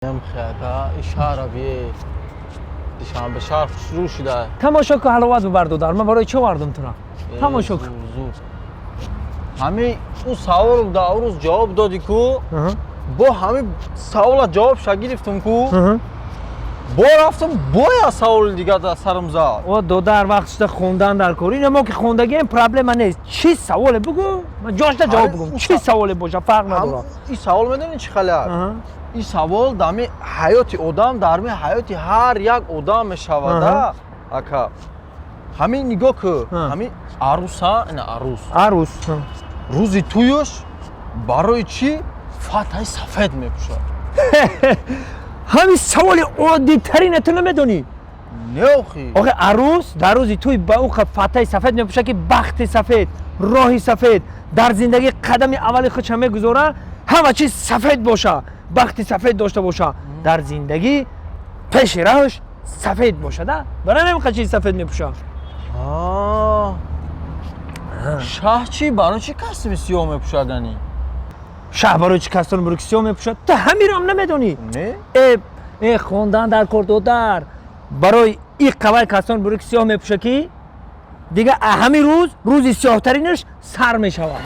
Ака, и шаҳра бие, Душанбе шаҳр хушрӯ шуда. Тамошо ку, ҳаловат бибар, додар. Ман барои чӣ овардум тура? Тамошо ку. Зур. Ҳами ӯ савол да ӯ рӯз ҷавоб додӣ ку, бо ҳами савола ҷавобша гирифтум ку, бо рафтум, боя саволи дига да сарам зад. О, додар, вақт шуда хондан дар кор. Ина мо ки хондагием, проблема нест. Чӣ саволе бугӯ, ман ҷошта ҷавоб бугӯм. Чӣ саволе боша, фарқ надорад. Ин савол медонӣ чӣ хеле? Ин савол дами ҳаёти одам, дарми ҳаёти ҳар як одам мешавада, ака. Ҳамин нигоҳ ку, ҳамин аруса, ина арус. Арус. Рӯзи тӯюш барои чӣ фатаи сафед мепӯшад? Ҳамин саволи оддитарина ту намедонӣ? Не, охи. Охе, арӯс дар рӯзи тӯй ба ӯ фатаи сафед мепӯшад, ки бахти сафед, роҳи сафед, дар зиндагӣ қадами аввали худша мегузора, ҳама чиз сафед боша, бахти сафед дошта боша, дар зиндагӣ пеши раҳш сафед бошада. Барои ҳамин чизи сафед мепӯшад. Шаҳ чӣ, барои чӣ костюми сиёҳ мепӯшадани? Шаҳ барои чӣ костюми буруки сиёҳ мепӯшад? Ту ҳамиро намедонӣ? Не. Э, э, хондан дар кор, додар. Барои и қабай костюми буруки сиёҳ мепӯшад, ки дига ҳамин рӯз рӯзи сиёҳтаринаш сар мешавад.